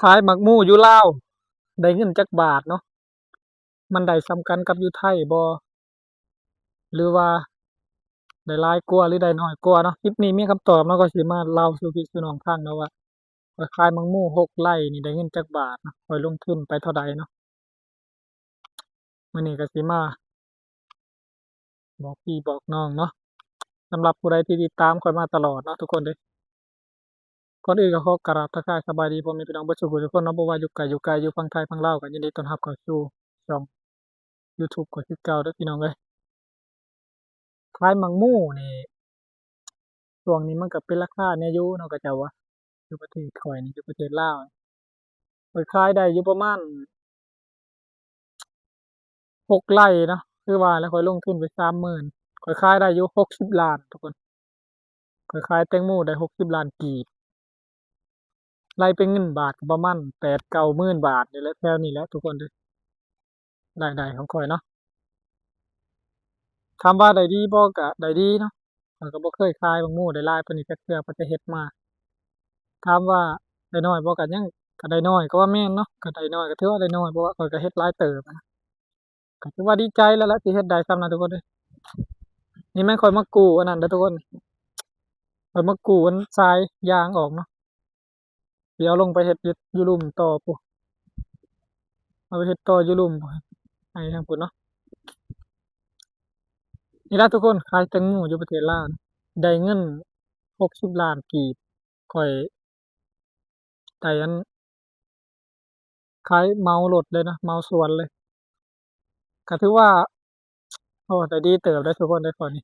ຂາຍໝາກໝູ່ຢູ່ລາວໄດ້ເງິນຈັກບາດເນາະ? ມັນໄດ້ສ່ຳກັນກັບຢູ່ໄທບໍ່ ຫຼືວ່າໄດ້ຫຼາຍກວ່າ ຫຼືໄດ້ນ້ອຍກວ່າເນາະ? ຄລິບນີ້ມີຄຳຕອບເນາະ, ກໍຊິມາເລົ່າສູ່ພີ່ສູ່ນ້ອງຟັງເນາະວ່າ ຂ້ອຍຂາຍໝາກໝູ່ຫົກໄລ່ນີ້ໄດ້ເງິນຈັກບາດເນາະ, ຂ້ອຍລົງທຶນໄປເທົ່າໃດເນາະ. ມື້ນີ້ກໍຊິມາບອກພີ່ບອກນ້ອງເນາະ, ສຳລັບຜູ້ໃດທີ່ຕິດຕາມຂ້ອຍມາຕະຫຼອດເນາະທຸກຄົນເດ້. ກ່ອນອື່ນກໍຂໍກາບທັກທາຍສະບາຍດີພໍ່ແມ່ພີ່ນ້ອງເບິດສູ່ຜູ້ທຸກຄົນເນາະ, ບໍ່ວ່າຢູ່ໄກຢູ່ໃກ້ ຢູ່ຝັ່ງໄທຝັ່ງລາວ ກໍຍິນດີຕ້ອນຮັບເຂົ້າສູ່ຊ່ອງ YouTube ຂ້ອຍຄືເກົ່າເດີ້ພີ່ນ້ອງເອີຍ. ຂາຍໝາກໝູ່ນີ້ ຊ່ວງນີ້ມັນກໍເປັນລາຄາແດ່ຢູ່ເນາະ ເຂົາເຈົ້າວ່າ ຢູ່ປະເທດຂ້ອຍນີ້ ຢູ່ປະເທດລາວ ຂ້ອຍຂາຍໄດ້ຢູ່ປະມານຫົກໄລ່ເນາະ, ຄືວ່າແຫຼະ ຂ້ອຍລົງທຶນໄປສາມໝື່ນ ຂ້ອຍຂາຍໄດ້ຢູ່ຫົກສິບລ້ານທຸກຄົນ. ຂ້ອຍຂາຍແຕງໂມໄດ້ຫົກສິບລ້ານກີບ, ໄລ່ເປັນເງິນບາດກໍປະມານແປດເກົ້າໝື່ນບາດນີ້ແຫຼະ, ແຖວນີ້ແຫຼະທຸກຄົນເດີ ລາຍໄດ້ຂອງຂ້ອຍເນາະ. ຖາມວ່າໄດ້ດີບໍ່? ກໍໄດ້ດີເນາະ, ຂ້ອຍກໍບໍ່ເຄີຍຂາຍໝາກໝູ່ໄດ້ຫຼາຍປານນີ້ຈັກເທື່ອ ພາແຕ່ເຮັດມາ. ຖາມວ່າໄດ້ໜ້ອຍບໍ່? ກໍຍັງ ກໍໄດ້ໜ້ອຍ ກໍວ່າແມ່ນເນາະ, ກໍໄດ້ໜ້ອຍ ກໍຖືວ່າໄດ້ໜ້ອຍ ເພາະວ່າຂ້ອຍກໍເຮັດຫຼາຍເຕີບນະ. ກໍຖືວ່າດີໃຈແລ້ວລະທີ່ເຮັດໄດ້ສ່ຳນັ້ນທຸກຄົນເອີຍ. ນີ້ແມ່ນຂ້ອຍມາກູ້ອັນນັ້ນເດີທຸກຄົນ, ຂ້ອຍມາກູ້ອັນສາຍຢາງອອກເນາະ, ຊິເອົາລົງໄປເຮັດຢູ່ ຢູ່ລຸ່ມຕໍ່ພຸ້ນ, ເອົາໄປເຮັດຕໍ່ຢູ່ລຸ່ມພຸ້ນ ໃຫ້ທາງພຸ້ນເນາະ. ນີ້ລະທຸກຄົນ, ຂາຍແຕງໂມຢູ່ປະເທດລາວ ໄດ້ເງິນຫົກສິບລ້ານກີບ. ຂ້ອຍໄດ້ອັນ ຂາຍເໝົາລົດເລີຍນະ, ເໝົາສວນເລີຍ. ກໍຖືວ່າ ໂອ້ ໄດ້ດີເຕີບເດ້ທຸກຄົນເດ້. ຂ້ອຍນີ້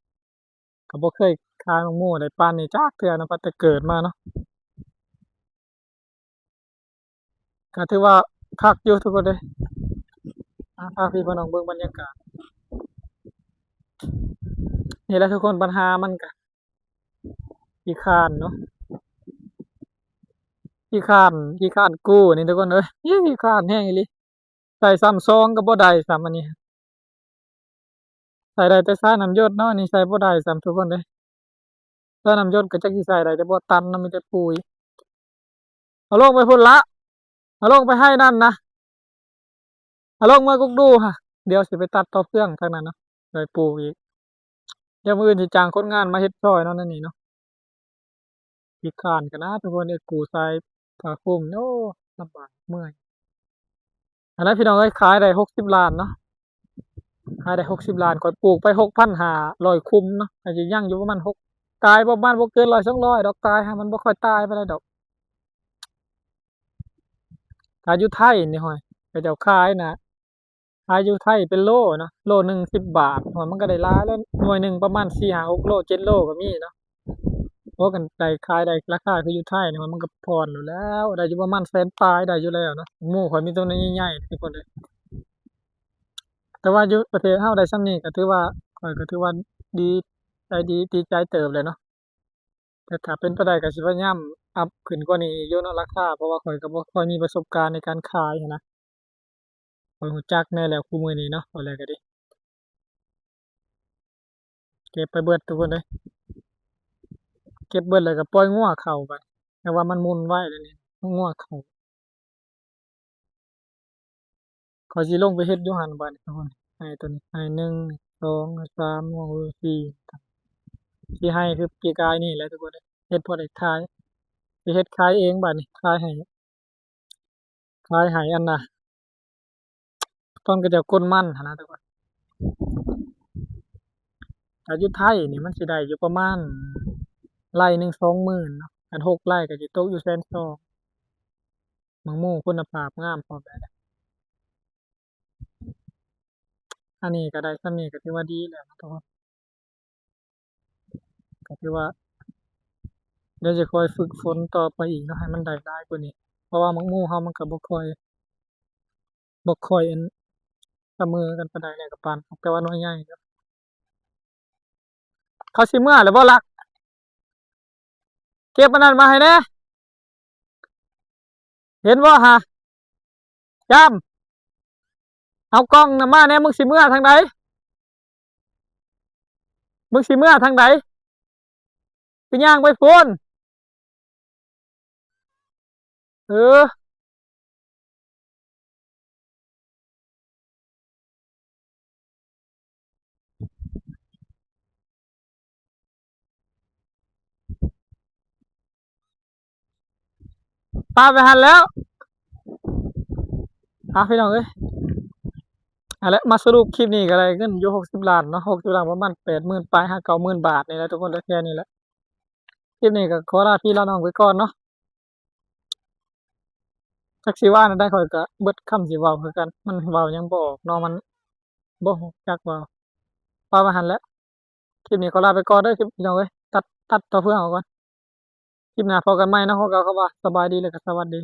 ກໍບໍ່ເຄີຍຂາຍໝາກໝູ່ໄດ້ປານນີ້ຈັກເທື່ອນະ ຕັ້ງແຕ່ເກີດມາເນາະ. ກໍຖືວ່າຄັກຢູ່ທຸກຄົນເດ້. ອາ ພາພີ່ພານ້ອງເບິ່ງບັນຍາກາດ. ນີ້ແຫຼະທຸກຄົນ, ບັນຫາມັນກໍຂີ້ຄ້ານເນາະ, ຂີ້ຄ້ານ ຂີ້ຄ້ານກູ້ນີ້ທຸກຄົນເອີຍ, ຂີ້ຄ້ານແຮງອີ່ຫຼີ. ໃສ່ຊ້ຳຊອງກໍບໍ່ໄດ້ຊ້ຳອັນນີ້, ໃສ່ໄດ້ແຕ່ສາຍນ້ຳຢົດເນາະ, ອັນນີ້ໃສ່ບໍ່ໄດ້ຊ້ຳທຸກຄົນເດ້. ສາຍນ້ຳຢົດກໍຈັກຊິໃສ່ໄດ້ແຕ່ບໍ່ຕັນນະ, ມີແຕ່ປຸຍ. ເອົາລົງໄປພຸ້ນລະ, ເອົາລົງໄປໄຮ່ນັ້ນນະ, ເອົາລົງເມືອກົກດູຫະ. ດຽວຊິໄປຕັດຕໍ່ເຟືອງທາງນັ້ນເນາະ, ໄປປູກອີກ. ດຽວມື້ອື່ນຊິຈ້າງຄົນງານມາເຮັດຊ່ອຍເນາະ ແນວນີ້ເນາະ. ຂີ້ຄ້ານກັນນະທຸກຄົນເອີຍ, ກູ້ສາຍຜ້າຄຸມ ໂອ້ ລຳບາກເມື່ອຍ. ອັນນັ້ນພີ່ນ້ອງເອີຍ, ຂາຍໄດ້ຫົກສິບລ້ານເນາະ, ຂາຍໄດ້ຫົກສິບລ້ານ, ຂ້ອຍປູກໄປຫົກພັນຫ້າຮ້ອຍຄຸມເນາະ, ກໍຊິຍັງຢູ່ປະມານຫົກ ຕາຍປະມານບໍ່ເກີນຮ້ອຍສອງຮ້ອຍດອກ, ຕາຍຫາມັນບໍ່ຄ່ອຍຕາຍປານໃດດອກ. ຂາຍຢູ່ໄທນີ້ ຫ້ອຍ ເຂົາເຈົ້າຂາຍນະ, ຂາຍຢູ່ໄທເປັນໂລເນາະ, ໂລໜຶ່ງສິບບາດ, ໂອ້ຍ ມັນກໍໄດ້ຫຼາຍແລ້ວ, ໜ່ວຍໜຶ່ງປະມານສີ່ຫ້າຫົກໂລ ເຈັດໂລກໍມີເນາະ. ໂອ້ ຄັນໄດ້ຂາຍໄດ້ລາຄາຄືຢູ່ໄທນີ້ ມັນກໍຜ່ອນໂລດແລ້ວ, ໄດ້ຢູ່ປະມານແສນປາຍ ໄດ້ຢູ່ແລ້ວເນາະ. ໝູ່ຂ້ອຍມີແຕ່ໂຕໃຫຍ່ໆ ທຸກຄົນເອີຍ. ແຕ່ວ່າຢູ່ປະເທດເຮົາໄດ້ສ່ຳນີ້ກໍຖືວ່າ ຂ້ອຍກໍຖືວ່າດີໃຈດີ ດີໃຈເຕີບແຫຼະເນາະ. ແຕ່ຖ້າເປັນໄປໄດ້ກໍຊິພະຍາຍາມອັບຂຶ້ນກວ່ານີ້ອີກຢູ່ເນາະ ລາຄາ, ເພາະວ່າຂ້ອຍກໍບໍ່ຄ່ອຍມີປະສົບການໃນການຂາຍຫັ້ນນະ. ຂ້ອຍຮູ້ຈັກແດ່ແລ້ວຄູ່ມື້ນີ້ເນາະ, ເວົ້າແລ້ວກໍດີ. ເກັບໄປເບິດທຸກຄົນເອີຍ, ເກັບເບິດແລ້ວກໍປ່ອຍງົວເຂົ້າໄປ, ແຕ່ວ່າມັນໝຸ່ນໄວແລ້ວນີ້ ງົວເຂົ້າ. ຂ້ອຍຊິລົງໄປເຮັດຢູ່ຫັ້ນບາດນີ້ທຸກຄົນ, ໄຮ່ຕົວນີ້ ໄຮ່ໜຶ່ງ ສອງ ສາມ ສີ່ ສີ່ໄຮ່ ຄືປີກາຍນີ້ແຫຼະທຸກຄົນເອີຍ, ເຮັດພໍໄດ້ຂາຍ. ຊິເຮັດຂາຍເອງບາດນີ້, ຂາຍໃຫ້ ຂາຍໃຫ້ອັນນ່າ ຕອນເຂົາເຈົ້າກົນມັນຫັ້ນນະທຸກຄົນ. ຖ້າຢູ່ໄທນີ້ມັນຊິໄດ້ຢູ່ປະມານໄລ່ໜຶ່ງສອງໝື່ນເນາະ, ຄັນຫົກໄລ່ກໍຊິຕົກຢູ່ແສນສອງ. ໝາກໝູ່ຄຸນນະພາບງາມພ້ອມແລ້ວ. ອັນນີ້ກໍໄດ້ສ່ຳນີ້ກໍຖືວ່າດີແລ້ວເນາະທຸກຄົນ. ກໍຖືວ່າ ດຽວຈະຄ່ອຍຝຶກຝົນຕໍ່ໄປອີກເນາະ ໃຫ້ມັນໄດ້ຫຼາຍກວ່ານີ້, ເພາະວ່າໝາກໝູ່ເຮົາມັນກໍບໍ່ຄ່ອຍ ບໍ່ຄ່ອຍອັນສະເໝີກັນປານໃດແຫຼະ ກັບປານ ແຕ່ວ່າໜ່ວຍໃຫຍ່ເນາະ. ເຂົາຊິເມືອແລ້ວບໍ່ລະ? ເກັບອັນນັ້ນມາໃຫ້ແດ່. ເຫັນບໍ່ຫະ? ຈຳ ເອົາກ່ອງນຳມາແດ່. ມຶງຊິເມືອທາງໃດ? ມຶງຊິເມືອທາງໃດ? ໄປຍ່າງໄປພຸ້ນ. ເອີ ປາໄປຫັ້ນແລ້ວ. ອ່ະ ພີ່ນ້ອງເອີຍ ອັນແຫຼະ ມາສະຫຼຸບຄລິບນີ້ກໍໄດ້ເງິນຢູ່ຫົກສິບລ້ານເນາະ, ຫົກສິບລ້ານປະມານແປດໝື່ນປາຍຫາເກົ້າໝື່ນບາດນີ້ແຫຼະທຸກຄົນເດີ, ແຄ່ນີ້ແຫຼະ. ຄລິບນີ້ກໍຂໍລາພີ່ລານ້ອງໄປກ່ອນເນາະ. ຈັກຊິວ່າແນວໃດ ຂ້ອຍກໍເບິດຄຳຊິເວົ້າຄືກັນ, ມັນເວົ້າຫຍັງບໍ່ອອກເນາະ, ມັນບໍ່ຮູ້ຈັກເວົ້າ. ປະມານຫັ້ນແຫຼະ. ຄລິບນີ້ຂໍລາໄປກ່ອນເດີພີ່ນ້ອງເອີຍ, ຕັດ ຕັດຕໍ່ເພື່ອອອກກ່ອນ. ຄລິບໜ້າພໍ້ກັນໃໝ່ເນາະ, ຂໍກ່າວຄຳວ່າສະບາຍດີ ແລະກໍສະຫວັດດີ.